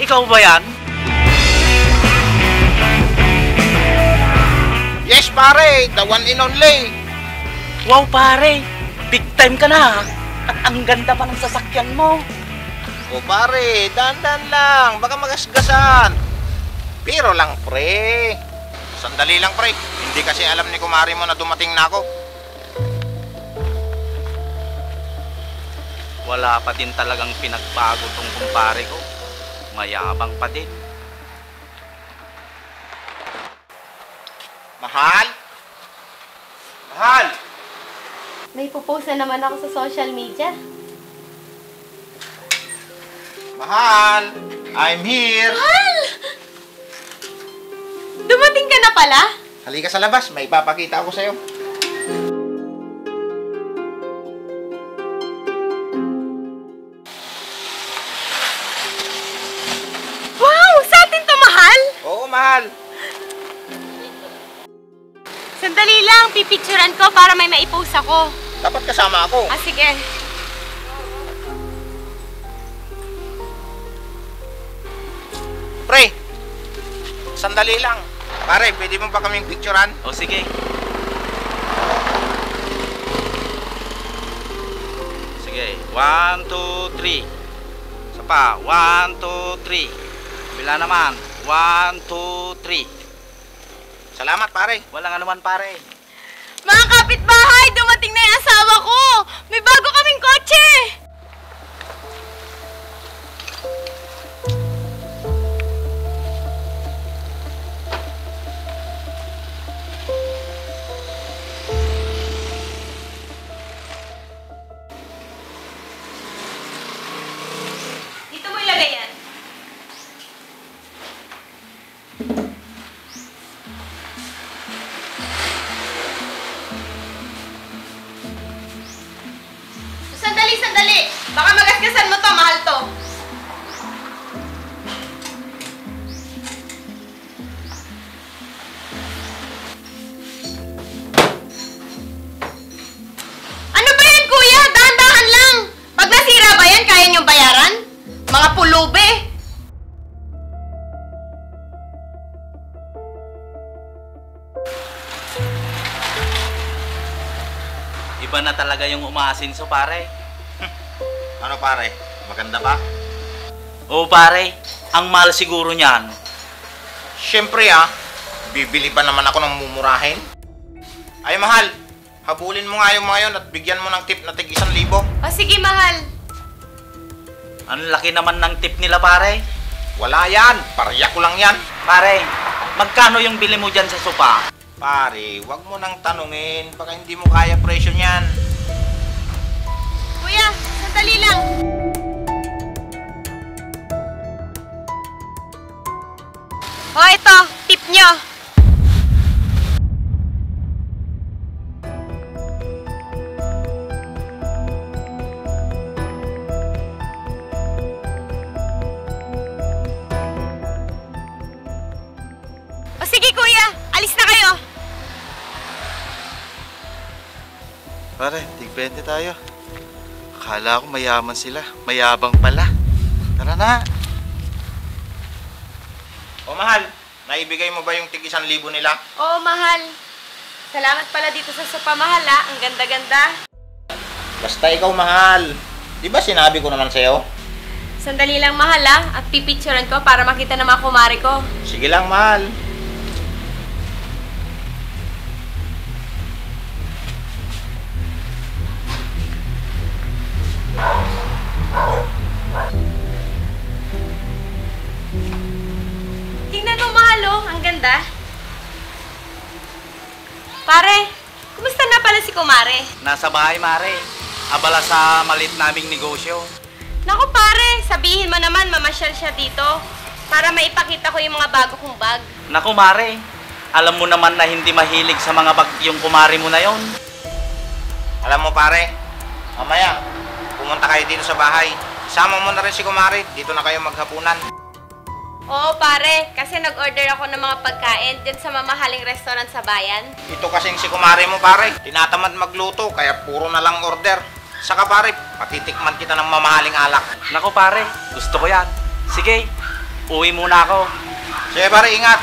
Ikaw ba yan? Yes, pare. The one and only. Wow, pare. Big time ka na. At ang ganda pa ng sasakyan mo. O pare, dandan lang. Baka magasgasan. Pero lang, pre. Sandali lang, pre. Hindi kasi alam ni kumari mo na dumating na ako. Wala pa din talagang pinagbago tong kumpare ko. Mayabang pa din. Mahal? Mahal? May pupost na naman ako sa social media. Mahal? I'm here. Mahal! Dumating ka na pala? Halika sa labas. May ipapakita ako sa'yo. Wow! Sa atin to, Mahal? Oo, mahal. Sandali lang, pipicturan ko para may maipost ako. Dapat kasama ako. Ah, sige. Pre, sandali lang. Pare, pwede mo ba kaming picturean? O sige. Sige. 1, 2, 3. Isa pa. 1, 2, 3. Bila naman. 1, 2, 3. Salamat, pare. Walang anuman, pare. Mga kapitbahay, dumating na yung asawa ko! May bago kaming kotse! Dito mo ilagay yan. Sandali! Baka magasgasan mo to, mahal to. Ano ba yan, kuya? Dahan-dahan lang. Pag nasira ba yan, kaya niyong bayaran? Mga pulube. Iba na talaga yung umaasinso, pare. Ano, pare? Maganda ba? Oo, pare. Ang mahal siguro niyan. Siyempre, bibili pa naman ako ng mumurahin. Ay, mahal. Habulin mo nga yung mga yun at bigyan mo ng tip na tig 1,000. O sige, mahal. Ang laki naman ng tip nila, pare. Wala yan. Parya ko lang yan. Pare, magkano yung bili mo dyan sa sopa? Pare, wag mo nang tanungin. Baka hindi mo kaya presyo niyan. Kuya, sandali lang. O, ito. Tip nyo. O sige, kuya. Alis na kayo. Pare, tig-20 tayo. Akala ko mayaman sila. Mayabang pala. Tara na. O, mahal. Naibigay mo ba yung tig 1,000 nila? Oo, mahal. Salamat pala dito sa sopa, mahal, ha? Ang ganda-ganda. Basta ikaw, mahal. Di ba sinabi ko naman sa'yo? Sandali lang, mahal, ha? At pipicturan ko para makita ng mga kumari ko. Sige lang, mahal. Tingnan mo, mahal, oh. Ang ganda. Pare, kumusta na pala si kumare? Nasa bahay, mare. Abala sa malit naming negosyo. Naku, pare, sabihin mo naman mamasyal siya dito para maipakita ko yung mga bago kong bag. Naku, mare. Alam mo naman na hindi mahilig sa mga bag yung kumari mo na yon. Alam mo, pare, mamaya, pumunta kayo dito sa bahay. Sama mo na rin si kumari. Dito na kayo maghapunan. Oo, pare, kasi nag-order ako ng mga pagkain dyan sa mamahaling restaurant sa bayan. Ito kasing si kumari mo, pare. Tinatamad magluto, kaya puro na lang order. Saka, pare, patitikman kita ng mamahaling alak. Naku, pare. Gusto ko yan. Sige. Uwi muna ako. Sige pare, ingat.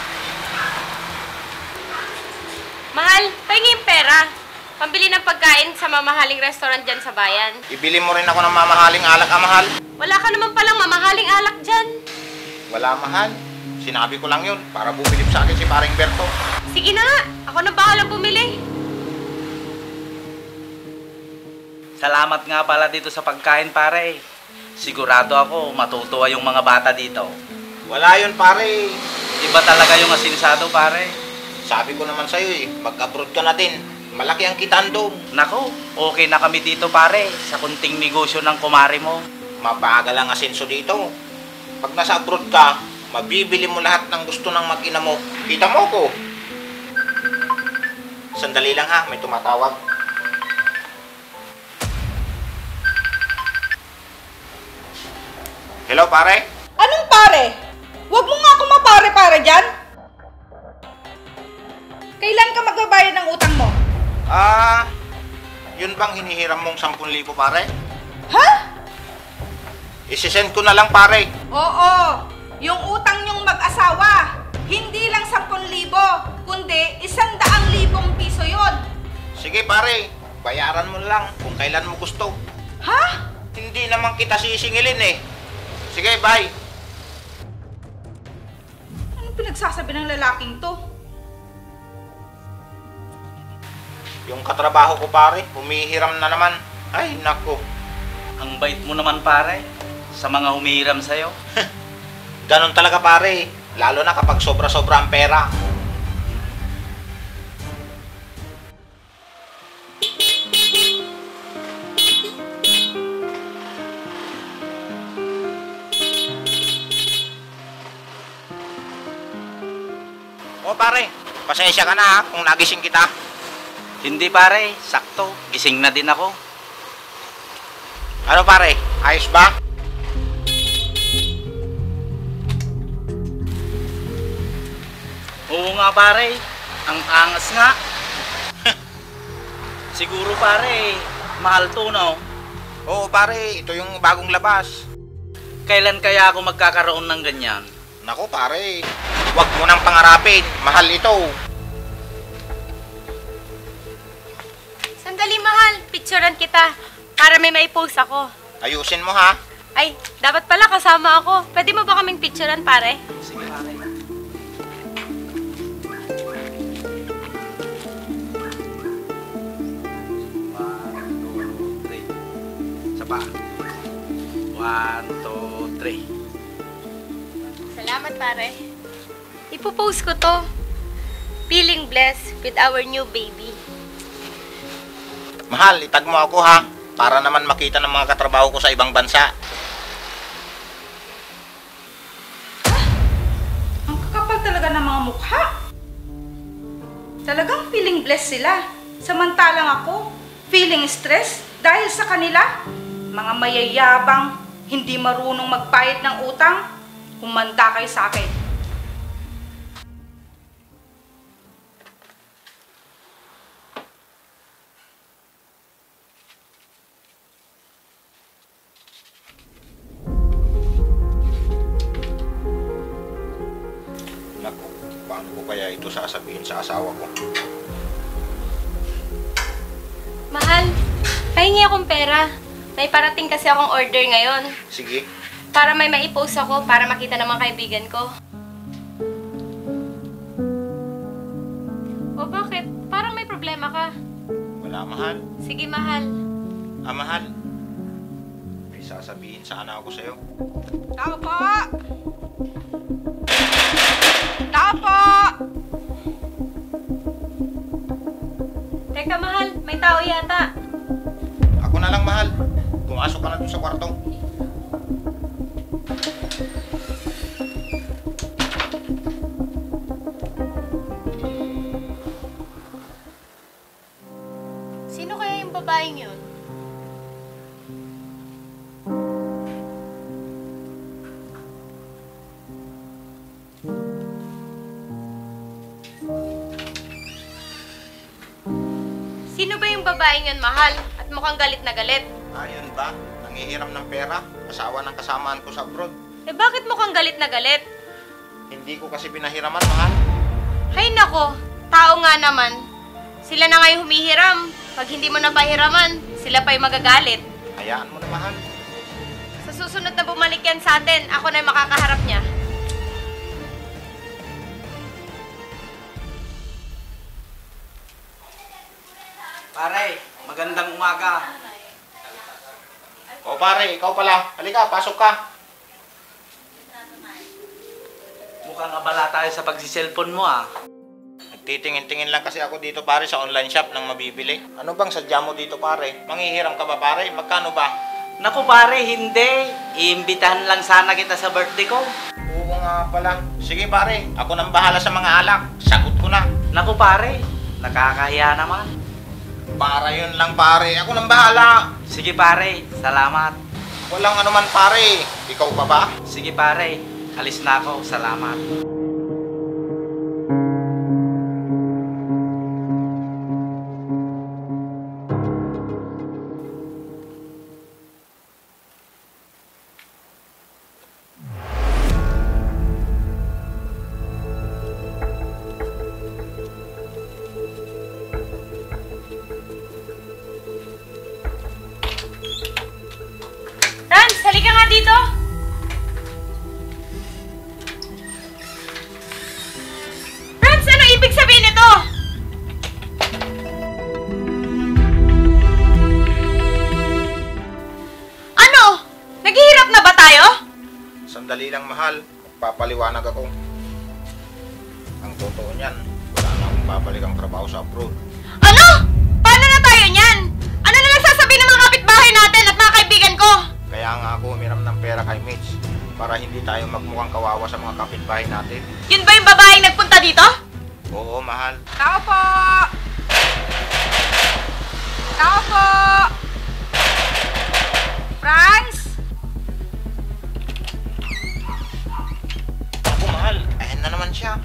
Mahal, pahingi yung pera. Pambili ng pagkain sa mamahaling restaurant dyan sa bayan. Ibili mo rin ako ng mamahaling alak, mahal. Wala ka naman palang mamahaling alak dyan. Wala, mahal. Sinabi ko lang yun para bumilip sa akin si paring Berto. Sige na nga, ako na bahala bumili. Salamat nga pala dito sa pagkain, pare. Sigurado ako matutuwa yung mga bata dito. Wala yun, pare. Iba talaga yung asinsado, pare. Sabi ko naman sa'yo eh, mag-abroad ka na din. Malaki ang kitaan doon. Nako, okay na kami dito, pare, sa kunting negosyo ng kumari mo. Mabagal ang asenso dito. Pag nasa abroad ka, mabibili mo lahat ng gusto ng mag-ina mo. Kita mo ko. Sandali lang ha, may tumatawag. Hello, pare? Anong pare? Huwag mo nga ako mapare-pare dyan. Kailan ka magbabayad ng utang mo? Yun bang hinihiram mong 10,000, pare? Ha? Isisend ko na lang, pare. Oo, yung utang niyong mag-asawa. Hindi lang 10,000, kundi 100,000 piso yon. Sige, pare. Bayaran mo lang kung kailan mo gusto. Ha? Hindi naman kita sisingilin eh. Sige, bye. Anong pinagsasabi ng lalaking to? Yung katrabaho ko, pare, humihiram na naman. Ay, nako. Ang bait mo naman, pare, sa mga humihiram sa'yo. Ganon talaga, pare. Lalo na kapag sobra-sobra ang pera. O, pare, pasensya ka na ha kung nagising kita. Hindi, pare, sakto. Gising na din ako. Ano, pare? Ayos ba? Oo nga, pare. Ang angas nga. Siguro, pare, mahal to, no? Oo, pare. Ito yung bagong labas. Kailan kaya ako magkakaroon ng ganyan? Nako, pare. Huwag mo nang pangarapin. Mahal ito. Sandali, mahal. Picturean kita para may maipost ako. Ayusin mo, ha? Ay, dapat pala kasama ako. Pwede mo ba kaming picturean, pare? Sige, pare. Isa pa. 1, 2, 3. Salamat, pare. Ipopost ko to. Feeling blessed with our new baby. Mahal, itag mo ako, ha? Para naman makita ng mga katrabaho ko sa ibang bansa. Ang kakapal talaga ng mga mukha. Talagang feeling blessed sila. Samantalang ako, feeling stress dahil sa kanila. Mga mayayabang, hindi marunong magbayad ng utang. Humanda kayo sa akin. Naku, paano ko kaya ito sasabihin sa asawa ko? Mahal, pahingi akong pera. May parating kasi akong order ngayon. Sige. Para may maipost ako, para makita ng mga kaibigan ko. O bakit? Parang may problema ka. Wala, mahal. Sige, mahal. Mahal. May sasabihin sana ako sa'yo. Tao po! Tao po! Teka, mahal. May tao yata. Ako na lang, mahal. Pumasok ka na dun sa kwarto. Sino kaya yung babaeng yun? Sino ba yung babaeng yun, mahal? At mukhang galit na galit. Ayun ba? Nangihiram ng pera? Asawa ng kasamaan ko sa abroad. Eh bakit mukhang galit na galit? Hindi ko kasi pinahiraman, mahal. Hay nako, tao nga naman. Sila na nga yung humihiram. Pag hindi mo napahiraman, sila pa yung magagalit. Hayaan mo na, mahal. Sa susunod na bumalik yan sa atin, ako na yung makakaharap niya. Pare, magandang umaga. O pare, ikaw pala. Halika, pasok ka. Mukhang abala tayo sa pagsiselfon mo ah. Nagtitingin-tingin lang kasi ako dito pare sa online shop ng mabibili. Ano bang sadya mo dito pare? Manghihiram ka ba pare? Magkano ba? Naku pare, hindi. Iimbitahan lang sana kita sa birthday ko. Oo nga pala. Sige pare, ako nang bahala sa mga alak. Sagot ko na. Naku pare, nakakahiya naman. Para yun lang pare, ako nang bahala. Sige pare, salamat. Walang anuman pare. Ikaw pa ba? Sige pare, alis na ako, salamat. Franz, halika nga dito! Franz, ano ibig sabihin nito? Ano? Naghihirap na ba tayo? Sandali lang mahal. Magpapaliwanag ako. Ang totoo niyan, wala na akong babalik ang trabaho sa abroad. Ano? Paano na tayo niyan? Ano na lang sasabihin ng mga kapitbahay natin at mga kaibigan ko? Kaya nga ako humiram ng pera kay Mitch para hindi tayo magmukhang kawawa sa mga kapitbahay natin. Yun ba yung babaeng nagpunta dito? Oo, mahal. Tao po! Tao po! Franz? Ako, mahal. Ayan na naman siya.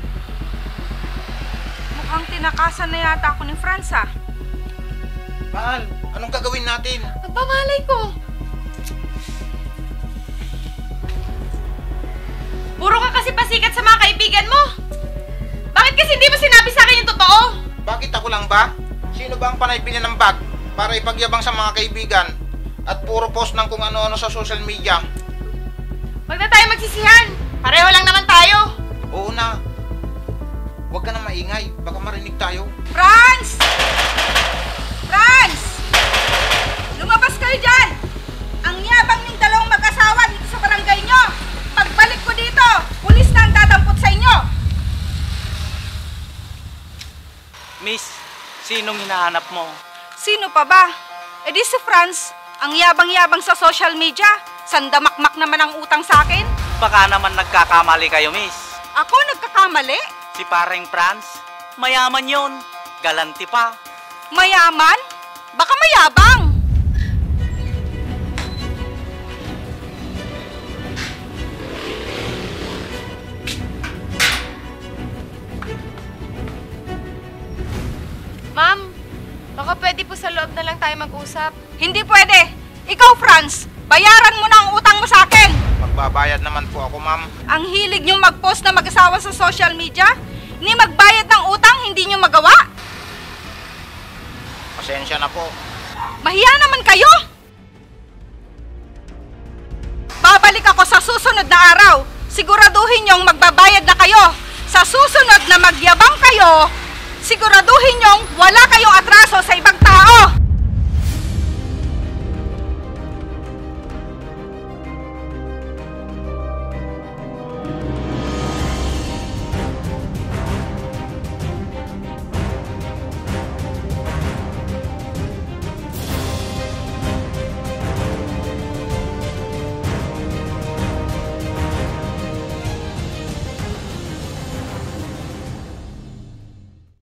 Mukhang tinakasan na yata ako ni Franz ah. Mahal, anong gagawin natin? Nagpamalay ko. Puro ka kasi pasikat sa mga kaibigan mo. Bakit kasi hindi mo sinabi sa akin yung totoo? Bakit ako lang ba? Sino ba ang panay bilhin ng bag para ipagyabang sa mga kaibigan at puro post ng kung ano-ano sa social media? Huwag na tayo magsisihan. Pareho lang naman tayo. Oo na. Huwag ka na maingay. Baka marinig tayo. Franz! Franz! Lumabas kayo dyan! Ang yabang ng dalawang mag-asawa dito sa barangay nyo! Pagbalik ko dito, pulis na ang dadampot sa inyo! Miss, sinong hinahanap mo? Sino pa ba? Eh di si Franz, ang yabang-yabang sa social media. Sandamakmak naman ang utang sa akin. Baka naman nagkakamali kayo, miss. Ako nagkakamali? Si paring Franz, mayaman yon, galanti pa. Mayaman? Baka mayabang. Ma'am, baka pwede po sa loob na lang tayo mag-usap. Hindi pwede. Ikaw, Franz, bayaran mo na ang utang mo sa akin. Magbabayad naman po ako, ma'am. Ang hilig nyo mag-post na mag-asawa sa social media, ni magbayad ng utang hindi nyo magawa. Pasensya na po. Mahiya naman kayo. Babalik ako sa susunod na araw. Siguraduhin nyong magbabayad na kayo. Sa susunod na magyabang kayo, siguraduhin nyong wala kayong atraso sa ibang tao.